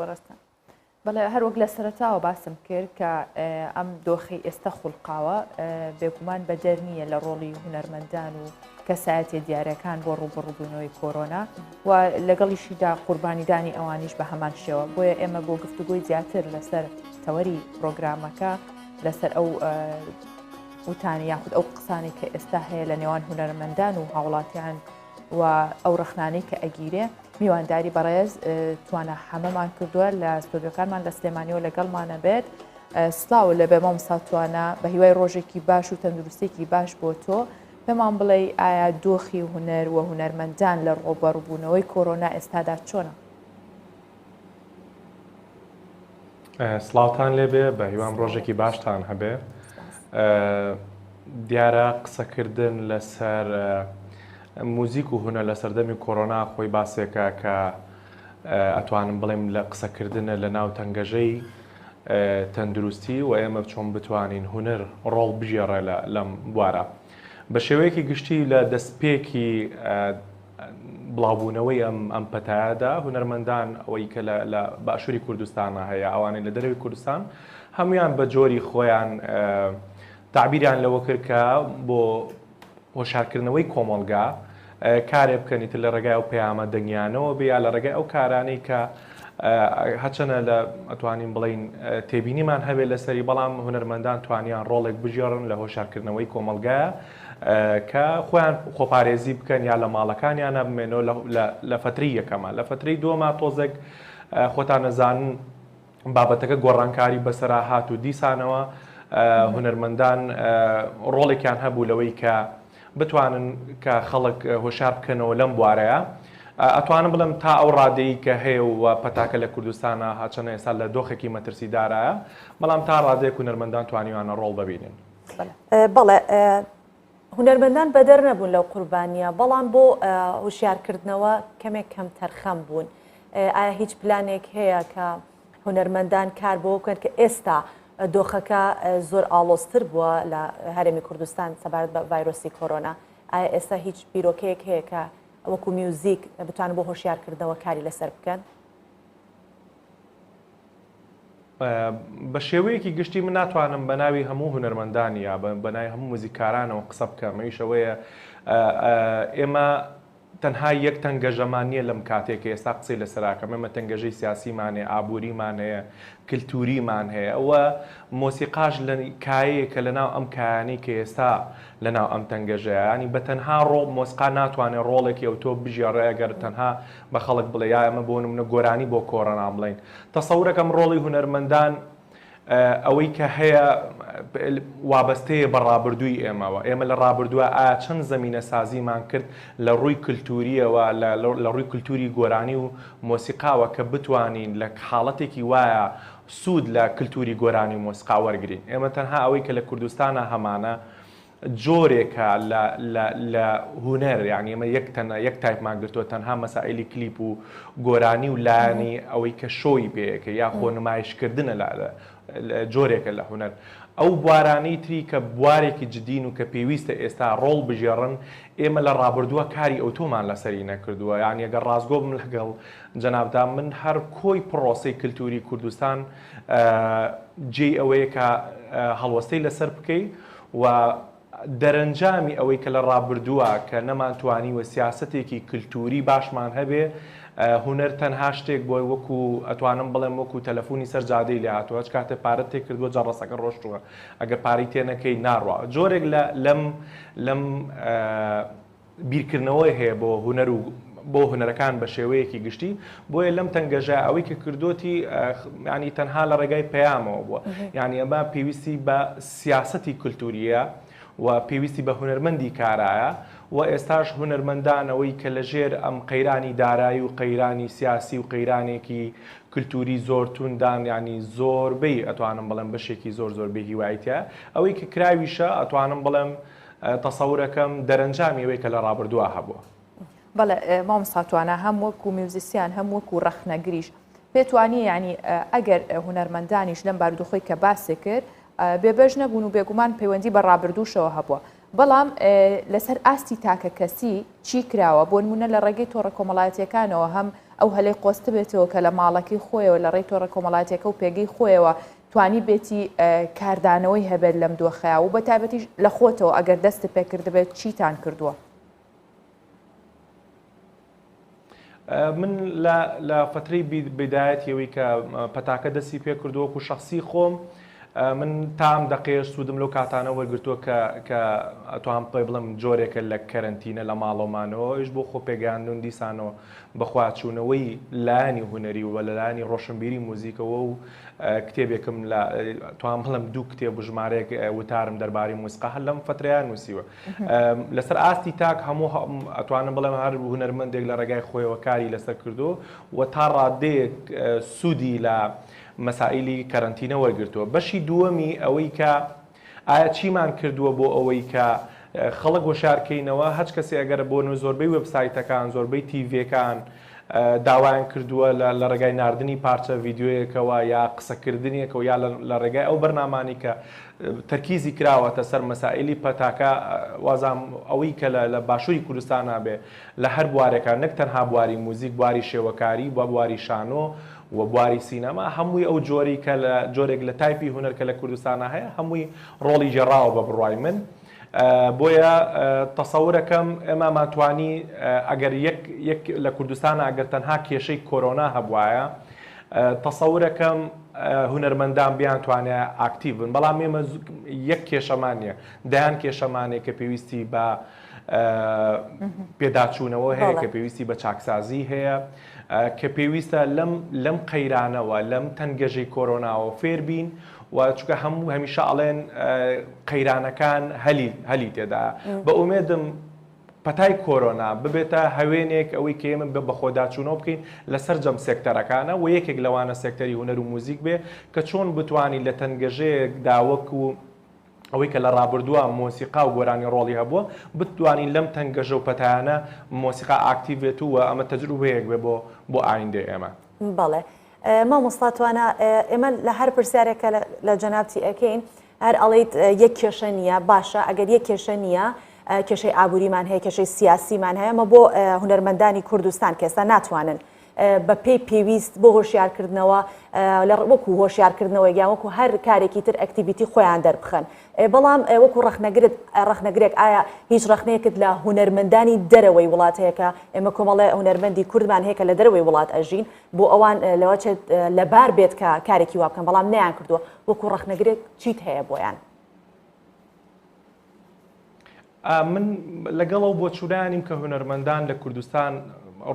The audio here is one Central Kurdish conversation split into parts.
بەڕێزتان. بەڵێ هەر وەک لە سەرەتاوە باسم کرد کە ئەم دۆخەی ئێستا خوڵقاوە بێگومان بەدەر نییە لە ڕۆڵی هونەرمەندان و کەسایەتیە دیارەکان بۆ ڕووبەڕووبوونەوەی کۆرۆنا و لەگەڵیشیدا قوربانیدانی ئەوانیش بە هەمان شێوە بۆیە ئێمە بۆ گفتوگۆی زیاتر لەسەر تەوەری پرۆگرامەکە لەسەر ئەو وتانی یاخود ئەو قسانی کە ئێستا هەیە لە نێوان هونەرمەندان و هاوڵاتیان و ئەو ڕەخنانەی کە ئەگیرێ میوانداری بەڕێز توانا حەمەمان کردووە لە ستۆدیۆکانمان لە سلێمانیەوە لەگەڵمانە بێت سلااو لەبێ مامۆستا توانا بە هیوای ڕۆژێکی باش و تەندروستێکی باش بۆ تۆ پێمان بڵێ ئایا دۆخی هونەر و هونەرمەندان لە ڕۆبەڕبوونەوەی کۆرۆنا ئێستادا چۆنە؟ سڵاوتان لێبێ بە هیوام ڕۆژێکی باشتان هەبێ دیارە قسەکردن لەسەر موزیک و هونەر لە سەردەمی کۆرۆنا خۆی باسێکە کە ئەتوانم بڵێم لە قسەکردنە لە ناو تەنگەژەی تەندروستی و ئێمە چۆن بتوانین هونەر ڕۆڵ بگێڕێ لەم بوارە بە شێوەیەکی گشتی لە دەستپێکی بڵاوبوونەوەی ئەم ئەم پەتایەدا هونەرمەندان ئەوەی کە لە باشووری کوردستانە هەیە ئەوانەی لە دەرەوەی کوردستان هەمویان بە جۆری خۆیان تعبیریان لەوە کرد کە بۆ هۆشارکردنەوەی کۆمەڵگا کارێ بکەن ئیتر لە ڕێگای ئەو پەیامە دەنگیانەوە بێ یا لە ڕێگای ئەو کارانەی کە هەچەنە لە ئەتوانین بڵین تێبینیمان هەبێت لەسەری بەڵام هونەرمەندان توانیان ڕۆڵێک بگێڕن لە هۆشارکردنەوەی کۆمەڵگایە کە خۆیان خۆپارێزی بکەن یا لە ماڵەکانیانە بمێنەوە لە فترەی یەکەمە لە فترەی دووەما تۆزێک خۆتان نەزانن بابەتەکە گۆڕانکاری بەسەرا هات و دیسانەوە هونەرمەندان ڕۆڵێکیان هەبوو لەوەی کە بتوانن کە خەڵک هۆشار بکەنەوە لەم بوارەیە ئەتوانم بڵێم تا ئەو ڕادەی کە هەیە و پەتاکە لە کوردستانە هەچەنە ئێستا لە دۆخێکی مەترسیدارایە بەڵام تا ڕادەیەک هونەرمەندان توانیوانە ڕۆڵ ببینن. بەڵێ هونەرمەندان بەدەر نەبوون لەو قوربانییە، بەڵام بۆ هۆشیارکردنەوە کەمێک کەمتەرخەم بوون. ئایا هیچ پلانێک هەیە کە هونەرمەندان کار بۆ بکەن کە ئێستا دۆخەکە زۆر ئاڵۆزتر بووە لە هەرێمی کوردستان سەبارەت بە ڤایرۆسی کۆرۆنا؟ ئایا ئێستا هیچ بیرۆکەیەک هەیە کە وەکو میوزیک بتوانن بۆ هۆشیارکردنەوە کاری لەسەر بکەن؟ بە شێوەیەکی گشتی من ناتوانم بە ناوی هەموو هونەرمەندان یا بە ناوی هەموو موزیککارانەوە قسە بکەم ئەویش ئەوەیە ئێمە تەنها یەک تەنگەژەمان نییە لەم کاتێک کە ئێستا قسەی لەسەراکەم ئێمە تەنگەژەی سیاسیمان هەیە ئابووریمان هەیە کللتوریمان هەیە ئەوە مۆسیقاش لە کایەیە کە لەناو ئەم کایانەی کە ئێستا لەناو ئەم تەنگەژەیە ینی بە تەنها ڕۆڵ مۆسیقا ناتوانێت ڕۆڵێکی ئەو تۆ بگێڕێ ئەگەر تەنها بە خەڵک بڵێ یا ئەمە بۆ نمونە گۆرانی بۆ کۆرۆنا بڵێین تەسەورەکەم ڕۆڵی هونەرمەندان ئەوەی کە هەیە وابەستەیە بە ڕابردووی ئێمەوە ئێمە لە ڕابردووە ئایا چەند زەمینە سازیمان کرد لە ڕووی کللتوریەوە لە ڕووی کللتوری گۆرانی و مۆسیقاوە کە بتوانین لە حاڵەتێکی وایە سوود لە کللتوری گۆرانی و مۆسیقا وەرگین ئێمە تەنها ئەوەی کە لە کوردستانە هەمانە جۆرێکە لە لە لە هونەر یانی ئێمە یەک تەنە یەک تایپمان گرتووە تەنها مەسائیلی کلیپ و گۆرانی و لایەنی ئەوەی کە شۆی پێیەکە یا خۆ نمایشکردنە لە جۆرێکە لە هونەر ئەو بوارانەی تری کە بوارێکی جدین و کە پێویستە ئێستا ڕۆڵ بگێڕن ئێمە لە ڕابردووە کاری ئەوتۆمان لەسەری نەکردووە یانی ئەگەر ڕاستگۆ بم لەگەڵ جەنابتا من هەر کۆی پڕۆسەی کلتوری کوردستان جێی ئەوەیە کە هەڵوەستەی لەسەر بکەی و دەرەنجامی ئەوەی کە لە ڕابردووە کە نەمانتوانیوە سیاسەتێکی کلتوری باشمان هەبێ، هونەر تەنها شتێک بووە وەکو ئەتوانم بڵێم وەکو تەلەفونی سەر جادەی لێ هاتووە هەچ کاتێ پارەت تێ کردووە جەڕەسەکە ڕۆشتووە ئەگەر پارەی تێ نەکەی ناڕوا جۆرێک لە لەم لەم بیرکردنەوەی هەیە بۆ هونەر و بۆ هونەرەکان بە شێوەیەکی گشتی بۆیە لەم تەنگەژە ئەوەی کە کردۆتی ینی تەنها لە ڕێگای پەیامەوە بووە یعنی ئەمە پێویستی بە سیاسەتی کللتوریە و پێویستی بە هونەرمەندی کارایە و ئێستاش هونەرمەندان ئەوەی کە لە ژێر ئەم قەیرانی دارایی و قەیرانی سیاسی و قەیرانێکی کللتوری زۆر توندان ینی زۆربەی ئەتوانم بڵێم بەشێکی زۆر زۆر بێهیوایتە ئەوەی کە کراویشە ئەتوانم بڵێم تەسەورەکەم دەرەنجامی ئەوەی کە لە ڕابردووە هەبووە. بەڵێ مامۆستا توانا هەم وەکو میوزیسیان هەم وەکو ڕەخنەگریش پێت وانییە یانی ئەگەر هونەرمەندانیش لەم بارودۆخەی کە باسی کرد بێبەش نەبوون و بێگومان پەیوەندی بە ڕابردووشەوە هەبووە بەڵام لەسەر ئاستی تاکە کەسی چی کراوە بۆ نمونە لە ڕێگەی تۆڕە کۆمەڵایەتیەکانەوە هەم ئەو هەلەی قۆستبێتەوە کە لە ماڵەکەی خۆیەوە لە ڕێی تۆڕە کۆمەڵاتیەکە و پێگەی خۆیەوە توانیبێتی کاردانەوەی هەبێت لەم دۆخەیا و بە تایبەتیش لە خۆتەوە ئەگەر دەستت پێکردبێت چیتان کردووە؟ من لە فترەی بدایەتی ئەوەی کە پەتاکە دەستی پێ کردووە وەکو شخصی خۆم من تا ئەم دەقەیەش سوودم لەو کاتانە وەرگرتووە کە کە ئەتوانم پێ بڵێم جۆرێکە لە کەرەنتینە لە ماڵەوەمانەوە ئەویش بۆ خۆ پێگەیاندن دیسانەوە بەخواچوونەوەی لایەنی هونەری و لە لایەنی ڕۆشنبیری موزیکەوە و کتێبێکم لە توان بڵێم دوو کتێب و ژمارەیەک وتارم دەربارەی موسیقا هەر لەم فترەیە نووسیوە لەسەر ئاستی تاک هەموو ئەتوانم بڵێم هەر هونەرمەندێک لە ڕێگای خۆیەوە کاری لەسەر کردو و تا ڕادەیەک سوودی لە مەسائیلی کەرەنتینە وەرگرتووە. بەشی دووەمی ئەوەی کە ئایا چیمان کردووە بۆ ئەوەی کە خەڵک هۆشیار کەینەوە، هەچ کەسێ ئەگەر بۆ نموونە زۆربەی وێبسایتەکان، زۆربەی تیڤیەکان داوایان کردووە لە ڕێگای ناردنی پارچە ڤیدیۆیەکەوە یا قسەکردنێکەوە یا لە ڕێگای ئەو بەرنامانەی کە تەرکیزی کراوەتە سەر مەسائیلی پەتاکە وازام ئەوەی کە لە باشووری کوردستانا بێ لە هەر بوارێکا نەک تەنها بواری موزیک بواری شێوەکاری بواری شانۆ و بواری سینەما هەمووی ئەو جۆرەی کە لە جۆرێک لە تایپی هونەر کە لە کوردستانا هەیە هەمووی ڕۆڵی گێڕاوە بە بڕوای من بۆیە تەسەورەکەم ئێمەمان توانی ئەگەر یەک یەک لە کوردستانا ئەگەر تەنها کێشەی کۆرۆنا هەبوایە تەسەورەکەم هونەرمەندان بیانتوانایە ئاکتیڤ بن بەڵام ئێمە یەک کێشەمان نییە دەیان کێشەمانەیە کە پێویستی بە پێداچوونەوە هەیە کە پێویستی بە چاکسازی هەیە کە پێویستە لەم لەم قەیرانەوە لەم تەنگەژەی کۆرۆناوە فێر بین و چونکە هەموو هەمیشە ئەڵێن قەیرانەکان هەلی هەلی تێدا بە ئومێدم پەتای کۆرۆنا ببێتە هەوێنێک ئەوەی کە ئێمە بە بەخۆداچوونەوە بکەین لە سەرجەم سێکتەرەکانە و یەکێک لەوانە سێکتەری هونەر و موزیک بێ کە چۆن بتوانین لە تەنگەژەیەکدا وەکو ئەوەی کە لە ڕابردووە مۆسیقا و گۆرانی ڕۆڵی هەبووە، بتوانین لەم تەنگەژە و پەتایانە مۆسیقا ئاکتیڤ بێت و ئەمە تەجروبەیەک بێت بۆ بۆ ئایندەی ئێمە. بەڵێ مامۆستا توانا، ئێمە لە هەر پرسیارێک کە لە جەنابتی ئەکەین هەر ئەڵێیت یەک کێشە نییە، باشە ئەگەر یەک کێشە نییە کێشەی ئابووریمان هەیە، کێشەی سیاسیمان هەیە، ئەمە بۆ هونەرمەندانی کوردستان کە ئێستا ناتوانن بە پێی پێویست بۆ هۆشیارکردنەوە لە وەکو هۆشیارکردنەوەیەک یان وەکو هەر کارێکی تر ئەکتیڤیتی خۆیان دەربخەن بەڵام وەکو ڕەخنەگرت ڕەخنەگرێک ئایا هیچ ڕەخنەیەکت لە هونەرمەندانی دەرەوەی وڵات هەیە کە ئێمە کۆمەڵێ هونەرمەندی کوردمان هەیە کە لە دەرەوەی وڵات ئەژین بۆ ئەوان لەوە چێت لەبار بێت کە کارێکی وا بکەن بەڵام نەیان کردووە وەکو ڕەخنەگرێک چیت هەیە بۆیان؟ من لەگەڵ ئەو بۆچوونەیا نیم کە هونەرمەندان لە کوردستان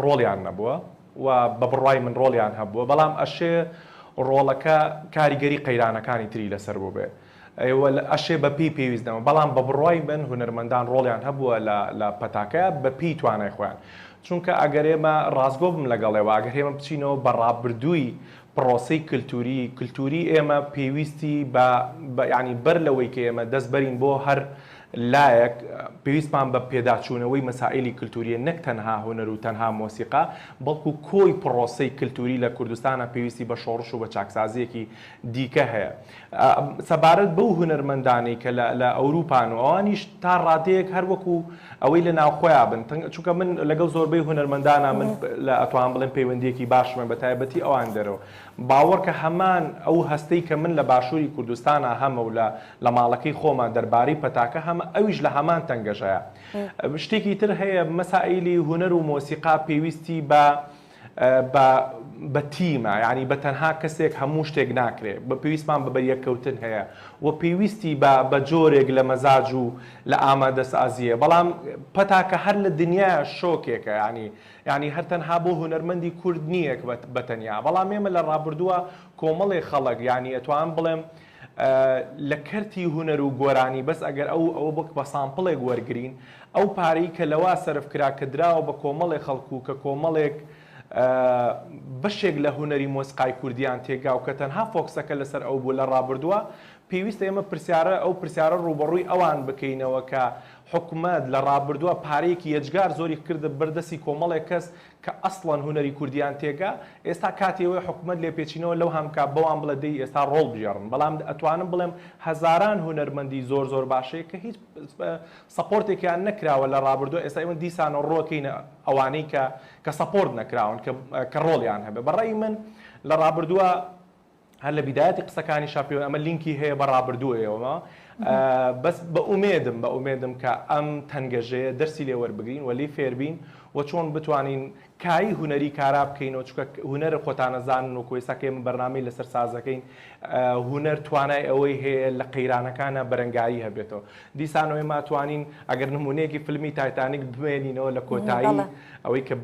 ڕۆڵیان نەبووە و بە بڕوای من ڕۆڵیان هەبووە، بەڵام ئەشێ ڕۆڵەکە کاریگەری قەیرانەکانی تری لەسەر بووبێ و ئەشێ بە پێی پێویست نەبوو، بەڵام بە بڕوای من هونەرمەندان ڕۆڵیان هەبووە لە پەتاکەیا بە پێی توانای خۆیان. چونکە ئەگەر ئێمە ڕاستگۆ بم لەگەڵێوە، ئەگەر ئێمە بچینەوە بە ڕابردووی پڕۆسەی کلتوری، کلتوری ئێمە پێویستی بە بە یانی بەر لەوەی کە ئێمە دەست بەرین بۆ هەر لایەک پێویستمان بە پێداچوونەوەی مەسائیلی کلتوریە نەک تەنها هونەر و تەنها مۆسیقا بەڵکو کۆی پڕۆسەی کلتوری لە کوردستانا پێویستی بە شۆڕش و بە چاکسازیەکی دیکە هەیە. سەبارەت بەو هونەرمەندانەی کە لە لە ئەوروپان و ئەوانیش تا ڕادەیەک هەر وەکو ئەوەی لە ناوخۆیا بن چونکە من لەگەڵ زۆربەی هونەرمەندانا من لە ئەتوانم بڵێم پەیوەندیەکی باشم هەیە بە تایبەتی ئەوان دەرەوە باوەڕکە هەمان ئەو هەستەی کە من لە باشووری کوردستانا هەمە و لە لە ماڵەکەی خۆما دەربارەی پەتاکە هەمە ئەویش لە هەمان تەنگەژەیە شتێکی تر هەیە مەسائیلی هونەر و مۆسیقا پێویستی بە بە بە تیمە یانی بە تەنها کەسێک هەموو شتێک ناکرێ بە پێویستمان بە بەریەککەوتن هەیە و پێویستی بە بە جۆرێک لە مەزاج و لە ئامادەسازییە بەڵام پەتاکە هەر لە دنیایا شۆکێکە یانی یانی هەر تەنها بۆ هونەرمەندی کورد نییە بە تەنیا بەڵام ئێمە لە ڕابردووە کۆمەڵێ خەڵک یانی ئەتوانم بڵێم لە کەرتی هونەر و گۆرانی بەس ئەگەر ئەو ئەوە وەک بە سامپڵێک وەرگرین ئەو پارەی کە لەوا سەرف کرا کە دراوە بە کۆمەڵێ خەڵک و کە کۆمەڵێک بەشێک لە هونەری مۆسقای کوردیان تێگا و کە تەنها فۆکسەکە لەسەر ئەو بوو لە ڕابردووە. پێویستە ئێمە پرسیارە ئەو پرسیارە ڕووبەڕووی ئەوان بکەینەوە کە حکومەت لە ڕابردووە پارەیەکی یەجگار زۆری کردە بەر دەستی کۆمەڵێک کەس کە ئەسڵەن هونەری کوردیان تێگا، ئێستا کاتی ئەوەیە حکومەت لێپێچینەوە لەو هەم بکا بەوان بڵێ دەی ئێستا ڕۆڵ بگێڕن، بەڵام ئەتوانم بڵێم هەزاران هونەرمەندی زۆر زۆر باش هەیە کە هیچ support ێکیان نەکراوە لە ڕابردووە، ئێستا ئێمە دیسانەوە ڕووەکەینە ئەوانەی کە کە support نەکراون کە کە ڕۆڵیان هەبێ. بە ڕەئی من لە ڕابردووە هەر لە بیدایەتی قسەکانیشا پێوە ئەمە لینکی هەیە بە ڕابردووەیەوە بەس بە ئومێدم بە ئومێدم کە ئەم تەنگەژەیە دەرسی لێ وەربگرین و لێی فێربین و چۆن بتوانین کایی هونەری کارا بکەینەوە چونکە هونەر خۆتانەزانن وەکو ئێستا کە ئێمە بەرنامەی لەسەر سازەکەین هونەر توانای ئەوەی هەیە لە قەیرانەکانە بەرەنگاری هەبێتەوە دیسانەوە ئێمە ئەتوانین ئەگەر نمونەیەکی فیلمی تایتانیک بمێنینەوە لە کۆتایی ئەوەی کە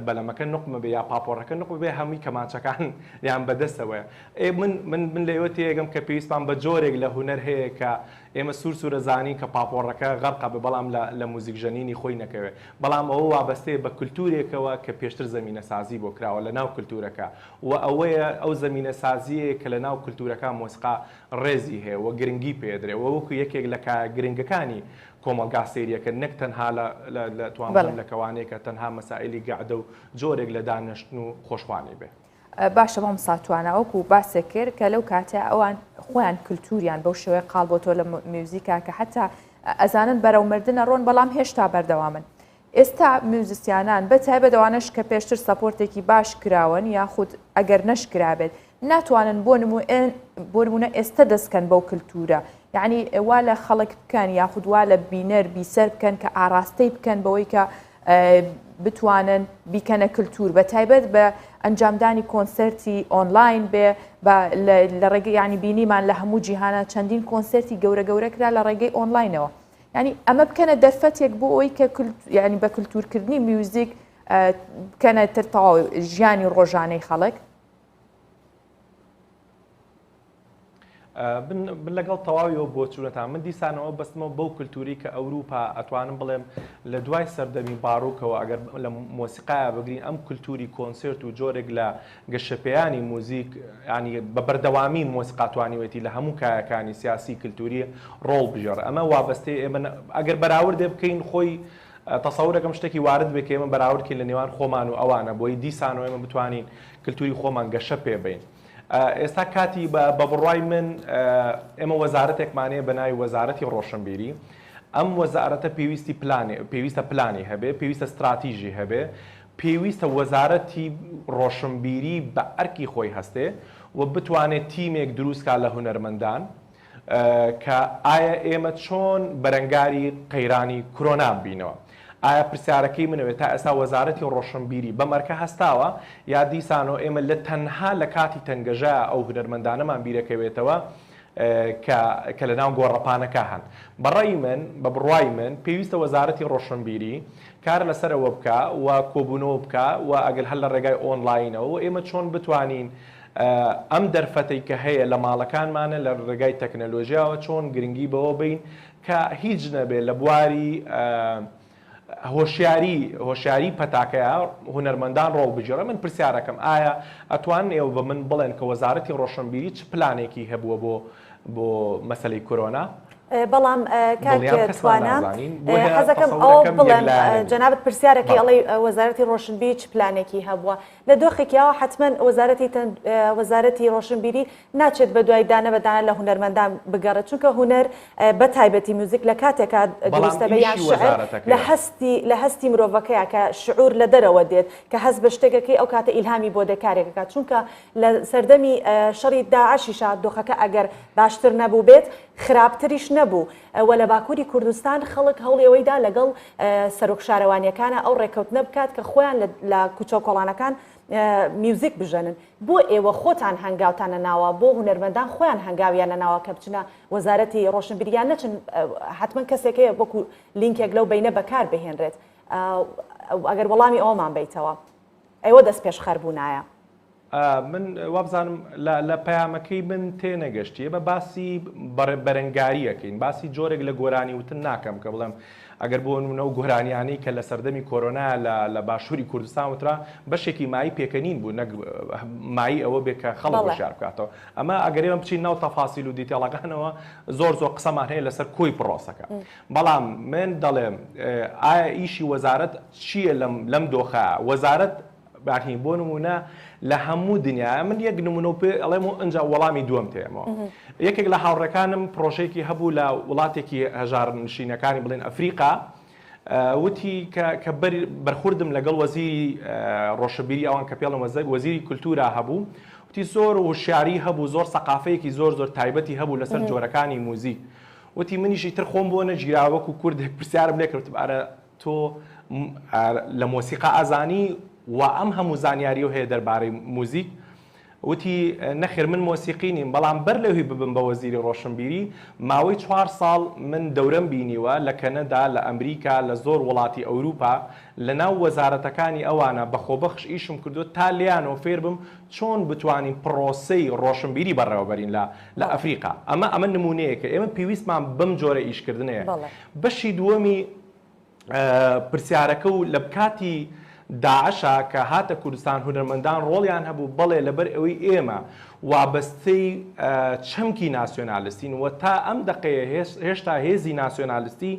بەلەمەکە نوقمە بێ یا پاپۆڕەکە نوقمە بێ هەمووی کەمانچەکان یان بەدەستەوەیە. ئێ من من من لەوە تێگەم کە پێویستمان بە جۆرێک لە هونەر هەیە کە ئێمە سوور سوورە زانین کە پاپۆڕەکە غەرقە بێ بەڵام لە لە موزیک ژەنینی خۆی نەکەوێ. بەڵام ئەوە وابەستەیە بە کولتوورێکەوە کە پێشتر زەمینەسازی بۆ کراوە لە ناو کولتوورەکە و ئەوەیە ئەو زەمینەسازییەیە کە لە ناو کولتوورەکە مۆسیقا ڕێزی هەیە و گرنگی پێدرێ و وەکوو یەکێک لە کایە گرنگەکانی کۆمەڵگا سەیریەکەن نەک تەنها لە لە لە توان بڵێم لە کەوانەیە کە تەنها مەسائیلی گەعدە و جۆرێک لە دانشتن و خۆشخوانی بێ. باشە مامۆستا توانا وەکو باسێک کرد کە لەو کاتە ئەوان خۆیان کلتوریان بەو شێوەیە قاڵ بۆتەوە لە میوزیکا کە حتا ئەزانن بەرەو مردنە ڕۆن بەڵام هێشتا بەردەوامن ئێستا میوزیسیانان بە تایبەت ئەوانەش کە پێشتر support ێکی باش کراون یاخود ئەگەر نەشکرابێت ناتوانن بۆ بۆ نمونە ئێستا دەستکەن بەو کللتورە یعنی وا لە خەڵک بکەن یاخود وا لە بینەر بیسەر بکەن کە ئاراستەی بکەن بەوەی کە بتوانن بیکەنە کللتور بە تایبەت بە ئەنجامدانی کۆنسرتی ئۆنلاین بێ لە ڕێگەی ینی بینیمان لە هەموو جیهانە چەندین کۆنسرتی گەورە گەورە کرا لە ڕێگەی ئۆنلاینەوە ینی ئەمە بکەنە دەرفەتێک بۆ ئەوەی کە ینی بە کللتورکردنی میوزیک بکەنە تر تەواو ژیانی ڕۆژانەی خەڵک. من لەگەڵ تەواوی ئەو بۆچوونەتان من دیسانەوە بەستمەوە بەو کللتوری کە ئەوروپا ئەتوانم بڵێم لە دوای سەردەمی باروکەوە ئەگەر لە مۆسیقایا بگرین ئەم کللتوری کۆنسرت و جۆرێک لە گەشەپێیانی موزیک ینی بە بەردەوامی مۆسیقا توانیوێتی لە هەموو کایەکانی سیاسی کللتوری ڕۆڵ بگێڕ ئەمە وابەستەی ئێمە ئەگەر بەراوردێ بکەین خۆی تەسەورەکەم شتێکی وارد بێ کە ئێمە بەراورد کەین لە نێوان خۆمان و ئەوانە بۆی دیسانەوە ئێمە بتوانین کللتوری خۆمان گەشە پێ بین. ئێستا کاتی بە بڕوای من ئێمە وەزارەتێکمان هەیە بە ناوی وەزارەتی ڕۆشنبیری ئەم وەزارەتە پێویستی پلانی پێویستە پلانی هەبێ پێویستە ستراتیژی هەبێ پێویستە وەزارەتی ڕۆشنبیری بە ئەرکی خۆی هەستێ و بتوانێت تیمێک دروستکا لە هونەرمەندان کە ئایا ئێمە چۆن بەرەنگاری قەیرانی کرۆنا ببینەوە؟ ئایا پرسیارەکەی من ئەوێ تا ئێستا وەزارەتی ڕۆشنبیری بەم ئەرکە هەستاوە یا دیسانەوە ئێمە لە تەنها لە کاتی تەنگەژە ئەو هونەرمەندانەمان بیرەکەوێتەوە کە کە لە ناو گۆڕەپانەکە هەن؟ بە ڕەئی من، بە بڕوای من پێویستە وەزارەتی ڕۆشنبیری کار لەسەر ئەوە بکا و کۆبوونەوە بکا و ئەگەر هەر لە ڕێگای ئۆنڵاینەوە و ئێمە چۆن بتوانین ئەم دەرفەتەی کە هەیە لە ماڵەکانمانە لە ڕێگای تەکنەلۆژیاوە چۆن گرنگی بەوە بەین کە هیچ نەبێ لە بواری هۆشیاری هۆشیاری پەتاکەیە هونەرمەندان ڕۆڵ بگێڕێ من پرسیارەکەم ئایا ئەتوانن ئێوە بە من بڵێن کە وەزارەتی ڕۆشنبیری چ پلانێکی هەبووە بۆ بۆ مەسەلەی کۆرۆنا؟ بەڵام کاک توانا حەزەکەم ئەوە بڵێم جەنابت پرسیارەکەی ئەڵێی وەزارەتی ڕۆشنبیری چ پلانێکی هەبووە لە دۆخێکی ئاوا حەتمەن وەزارەتی وەزارەتی ڕۆشنبیری ناچێت بە دوای دانە بە دانە لە هونەرمەندان بگەڕێت چونکە هونەر بە تایبەتی میوزیک لە کاتێکا دروستە بێ یان شعر لە هەستی لە هەستی مرۆڤەکەیە کە شعور لە دەرەوە دێت کە هەست بە شتێکەکەی ئەو کاتە ئیلهامی بۆ دێ کارێکەکە چونکە لە سەردەمی شەڕی داعشیشا دۆخەکە ئەگەر باشتر نەبوو بێت خراپتریش نەبوو و لە باکووری کوردستان خەڵک هەوڵی ئەوەی دا لەگەڵ سەرۆک شارەوانییەکانا ئەو ڕێککەوتنە بکات کە خۆیان لە کوچە و کۆڵانەکان میوزیک بژەنن. بۆ ئێوە خۆتان هەنگاوتان نەناوە، بۆ هونەرمەندان خۆیان هەنگاویان نەناوە کە بچنە وەزارەتی ڕۆشنبیری یان نەچن حەتمەن کەسێک هەیە وەکو لینکێک لەو بەینە بەکار بهێنرێت. ئەگەر وەڵامی ئەوەمان بەیتەوە. ئێوە دەستپێشخەر بوونایە. من وابزانم لە پەیامەکەی من تێنەگەشتی ئێمە باسی بەرەنگاریەکەین باسی جۆرێک لە گۆرانی وتن ناکەم کە بڵێم ئەگەر بۆ نمونە ئەو گۆرانیانەی کە لە سەردەمی کۆرۆنا لە لە باشووری کوردستان وترا بەشێکی مایی پێکەنین بوو نەک مایی ئەوە بێ کە خەڵک هۆشیار بکاتەوە. ئەمە ئەگەر ئێمە بچین ناو تەفاسیل و دیتێڵەکانەوە زۆر زۆر قسەمان هەیە لەسەر کۆی پڕۆسەکە. بەڵام من دەڵێم ئایا ئیشی وەزارەت چییە لەم لەم دۆخە؟ وەزارەت یانی بۆ نموونە لە هەموو دنیا من یەک نموونە و پێ ئەڵێم و ئینجا وەڵامی دووەم تێمەوە. یەکێک لە هاوڕێکانم پڕۆژەیەکی هەبوو لە وڵاتێکی هەژارنشینەکانی بڵێن ئەفریقا وتی کە کە بەرخوردم لەگەڵ وەزیری ڕۆشنبیری ئەوان کە پێڵم وەزیری کولتوورا هەبوو وتی زۆر هۆشیاری هەبوو زۆر سەقافەیەکی زۆر زۆر تایبەتی هەبوو لەسەر جۆرەکانی موزیک وتی منیش ئیتر خۆم بۆ نەگیرا وەکو کوردێک پرسیارم لێ کرد ئەرە تۆ لە مۆسیقا ئەزانی وا ئەم هەموو زانیاریەو هەیە دەربارەی موزیک؟ وتی، نەخێر من مۆسیقی نیم، بەڵام بەر لەوهی ببم بە وەزیری ڕۆشنبیری، ماوەی چوار ساڵ من دەورەم بینیوە لە کەنەدا، لە ئەمریکا، لە زۆر وڵاتی ئەوروپا، لە ناو وەزارەتەکانی ئەوانە بە خۆبەخش ئیشم کردووە تا لێیانەوە فێر بم چۆن بتوانین پڕۆسەی ڕۆشنبیری بەڕێوەبەرین لە لە ئەفریقا. ئەمە ئەمە نموونەیەکە، ئێمە پێویستمان بەم جۆرە ئیشکردنەیە. بەشی دووەمی پرسیارەکە و لە کاتی داعشا کە هاتە کوردستان هونەرمەندان ڕۆڵیان هەبوو، بەڵێ لەبەر ئەوەی ئێمە وابەستەی چەمکی ناسیۆنالستین و تا ئەم دەقەیە هێشتا هێزی ناسیۆنالستی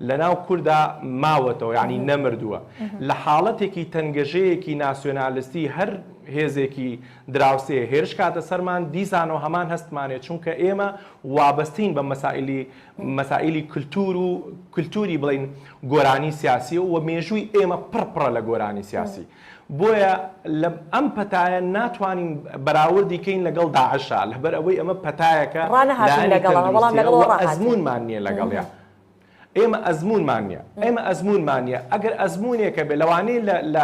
لەناو کوردا ماوەتەوە یانی نەمردووە. لە حاڵەتێکی تەنگەژەیەکی ناسیۆنالستی هەر هێزێکی دراوسێ هێرش کاتە سەرمان دیسانەوە هەمان هەستمان هەیە چونکە ئێمە وابەستەین بە مەسائیلی مەسائیلی کلتور و کلتوری بڵێین گۆرانی سیاسی و مێژووی ئێمە پڕ پڕە لە گۆرانی سیاسی بۆیە لە ئەم پەتایە ناتوانین بەراوردی کەین لەگەڵ داعشا لەبەر ئەوەی ئەمە پەتایەکە ڕانەهاتین لایەنی لەگەڵەوە بەڵام تەندروستیە لەگەڵ و ڕاهاتین. ئەزموونمان نییە لەگەڵیا ئێمە ئەزموونمان نییە ئێمە ئەزموونمان نییە ئەگەر ئەزموونێکە بێ لەوانەیە لە لە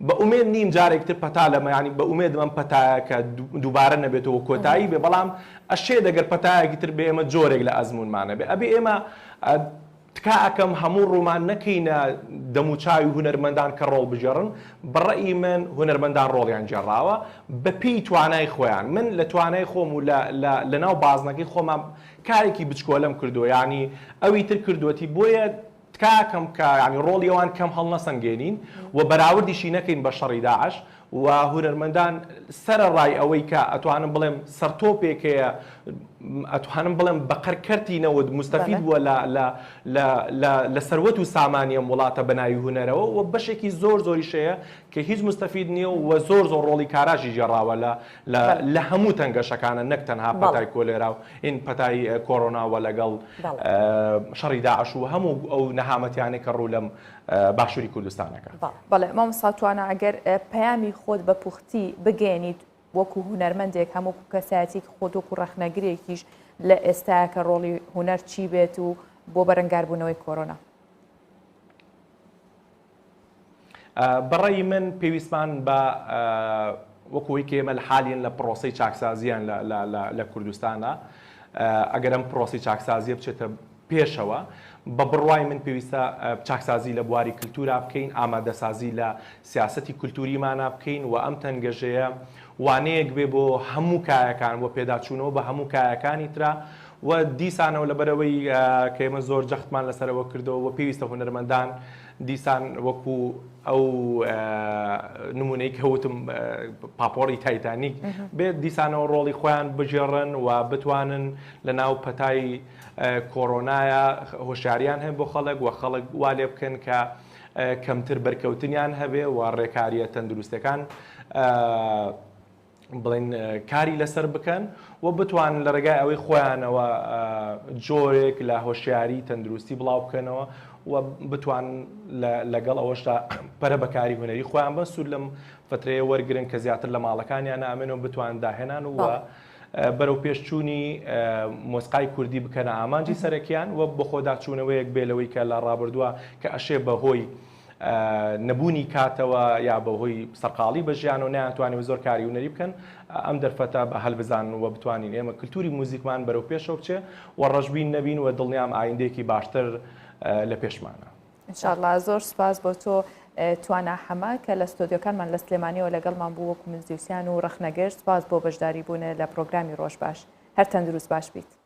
بە ئومێد نیم جارێک تر پەتا لەمە یانی بە ئومێدم ئەم پەتایە کە دووبارە نەبێتەوە کۆتایی بێ بەڵام ئەشێت ئەگەر پەتایەکی تر بێ ئێمە جۆرێک لە ئەزموونمان هەبێ ئەبێ ئێمە تکا ئەکەم هەموو ڕوومان نەکەینە دەموچاوی هونەرمەندان کە ڕۆڵ بگێڕن بە ڕەئی من هونەرمەندان ڕۆڵیان گێڕاوە بە پێی توانای خۆیان من لە توانای خۆم و لە لە لەناو بازنەکەی خۆما کارێکی بچکۆلەم کردووە یانی ئەوی تر کردووەتی بۆیە تکاکەم کە یانی ڕۆڵی ئەوان کەم هەڵنەسەنگێنین و بەراوردیشی نەکەین بە شەڕی داعش و هونەرمەندان سەرەڕای ئەوەی کە ئەتوانم بڵێم سەرتۆپێک هەیە ئەتوانم بڵێم بەقەر کەرتی نەوت موستەفید بووە لە لە لە لە لە سەروەت و سامانی ئەم وڵاتە بە ناوی هونەرەوە و بەشێکی زۆر زۆریش هەیە کە هیچ موستەفید نییە و زۆر زۆر ڕۆڵی کاراشی گێڕاوە لە لە لە هەموو تەنگەشەکانە نەک تەنها پەتای کۆلێرا و ئین پەتای کۆرۆنا و لەگەڵ شەڕی داعش و هەموو ئەو نەهامەتیانەی کە ڕوو لەم باشووری کوردستان ئەکات. بەڵێ مامۆستا توانا ئەگەر پەیامی خۆت بە پوختی بگەیەنیت وەکو هونەرمەندێک هەم وەکو کەسایەتیەکی خۆت وەکو ڕەخنەگرێکیش لە ئێستایا کە ڕۆڵی هونەر چی بێت و بۆ بەرەنگاربوونەوەی کۆرۆنا؟ بەڕەئی من پێویستمان بە وەکو ئەوەی کە ئێمە لە حالین لە پرۆسەی چاکسازیان لە کوردستانە ئەگەر ئەم پرۆسی چاکسازیە بچێتە پێشەوە بە بڕوای من پێویستە چاکسازی لە بواری کللتورا بکەین ئامادەسازی لە سیاسەتی کللتوریمانە بکەین و ئەم تەنگەژەیە وانەیەک بێ بۆ هەموو کایەکان بۆ پێداچوونەوە بە هەموو کایەکانی ترا و دیسانەوە لەبەرئەوەی کە ئێمە زۆر جەختمان لەسەرەوە کردەوە و پێویستە هونەرمەندان دیسان وەکو ئەو نمونەی کە وتم پاپۆڕی تایتانیک بێت دیسانەوە ڕۆڵی خۆیان بگێڕن و بتوانن لە ناو پەتای کۆرۆنایە هۆشیاریان هەیە بۆ خەڵک و خەڵک وا لێ بکەن کە کەمتر بەرکەوتنیان هەبێ و ڕێکاریە تەندروستەکان بڵێن کاری لەسەر بکەن و بتوانن لە ڕێگای ئەوەی خۆیانەوە جۆرێک لە هۆشیاری تەندروستی بڵاو بکەنەوە و بتوان لەگەڵ ئەوەشدا پەرە بەکاری هونەری خۆیان بەن سوود لەم فترەیە وەرگرن کە زیاتر لە ماڵەکانیان ئامێن و بتوان داهێنان و بەرەو پێشچوونی مۆسقای کوردی بکەنە ئامانجی سەرەکیان و بەخۆداچوونەوەیەک بێ لەوەی کە لە ڕابردووە کە ئەشێ بەهۆی نەبوونی کاتەوە یا بەهۆی سەرقاڵی بە ژیانەوە نەیانتوانیوە زۆر کاری هونەری بکەن، ئەم دەرفەتە بە هەل بزانن و بتوانین ئێمە کلتوری موزیکمان بەرەو پێشەوە بچێ و ڕەشبین نەبین و دڵنیام ئایندەیەکی باشتر لە پێشمانە. ان شاء اللە زۆر سوپاس بۆ تۆ توانا حەمە کە لە ستۆدیۆکانمان لە سلێمانیەوە لەگەڵمان بوو وەکو مزیوسیان و ڕەخنەگر سوپاس بۆ بەشداری بوونت لە پرۆگرامی ڕۆژ باش هەر تەندروست باش بیت.